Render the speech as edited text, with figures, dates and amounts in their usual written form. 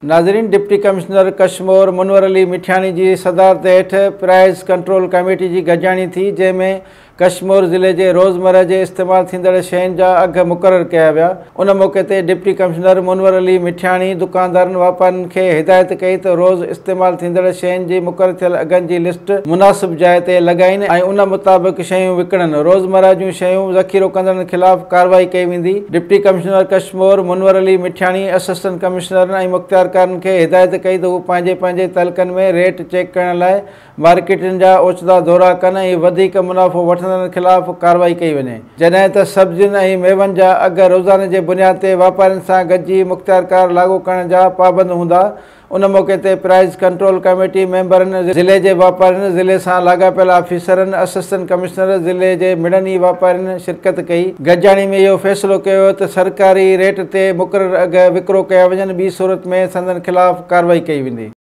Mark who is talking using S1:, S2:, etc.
S1: ناظرين deputy commissioner Kashmore Munawar Ali Mithiani جي صدارت هيٺ پرائيس ڪنٽرول ڪميٽي جي گڏجاڻي ٿي جنهن ۾ ڪشمور ضلعي جي روزمره جي استعمال ٿيندڙ شين جا اگهه مقرر ڪيا ويا ان موقعي تي ڊپٽي ڪمشنر منور علي مٺياڻي دڪاندارن واپارين کي هدايت ڪئي ته روز استعمال ٿيندڙ شين جي مقرر ٿيل اگهن جي لسٽ مناسب جاء تي لڳائين ۽ ان مطابق شيون وڪڻن روزمره جون شيون ذخيرو ڪندڙن خلاف ڪارروائي ڪئي ويندي deputy commissioner Kashmore Munawar Ali Mithiani assistant ڪمشنرن ۽ مختيارڪارن کي هدايت ڪئي ته هو پنهنجي پنهنجي تعلقن ۾ ريٽ چيڪ ڪرڻ لاء مارڪيٽن جا اوچتا دورا ڪن ۽ وڌيڪ منافعو وٺندڙن خلاف ڪارروائي ڪئي وڃي. جڏهن ته سبزين ۽ ميون جا اگهه روزاني جي بنياد تي واپارين سان گڏجي مختيارڪار لاڳو ڪرڻ جا پابند هوندا. ان موقعي تي پرائيس ڪنٽرول ڪميٽي ميمبرن، ضلعي جي واپارين، ضلعي سان لاڳاپيل آفيسرن، اسسٽنٽ ڪمشنر، ضلعي جي مڙني واپارين شرڪت ڪئي. گڏجاڻي ۾ اهو فيصلو ڪيو ويو ته سرڪاري ريٽ تي مقرر اگهه وڪرو ڪيا وڃن ٻي صورت ۾ سندن خلاف ڪارروائي ڪئي ويندي.